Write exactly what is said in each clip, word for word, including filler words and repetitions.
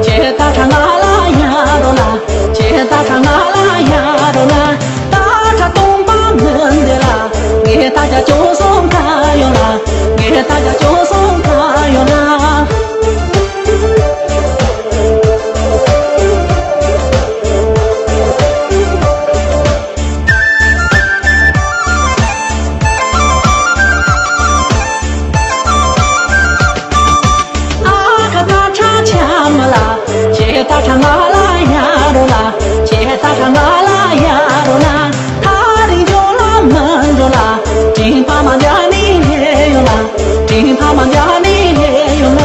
ཁྱེད་ད་ཁྲ་ང་ལ་ཡ་རོ་ལ། ཁྱེད་ད་ཁྲ་ང་ལ་ཡ་རོ་ལ། ད་ཁྲ་སྟོང་པ་མི་འདི་ལ། ངས་ད་ཁྲ་ཅུང་སོང་ཁ་ཡོང་ལ། ངས་ད་ཁྲ་ཅུང་སོང་ཁ་ཡོང་ལ། ཨ་ཁ་ད་ཁྲ་ཆ་མ་ལ། ཁྱེད་ད་ཁྲ་ང་ལ་ཡ་རོ་ལ། ཁྱེད་ད་ཁྲ་ང་ལ་ཡ་རོ་ལ། ཐག་རིང་འགྲོ་ལ་མི་འགྲོ་ལ། དྲིན་ཕ་མ་འཇག་ནི་ལས་ཡོང་ལ། དྲིན་ཕ་མ་འཇག་ནི་ལས་ཡོང་ལ།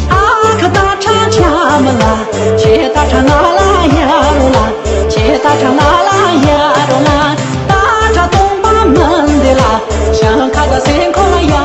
ཨ་ཁ་ད་ཁྲ་ཆ་མ་ལ། ཁྱེད་ད་ཁྲ་ང་ལ་ཡ་རོ་ལ། ཁྱེད་ད་ཁྲ་ང་ལ་ཡ་རོ་ལ། ད་ཁྲ་སྟོང་པ་མི་འདི་ལ། ཞང་ཁ་ད་སེང་ཁོ་ལ་ཡ་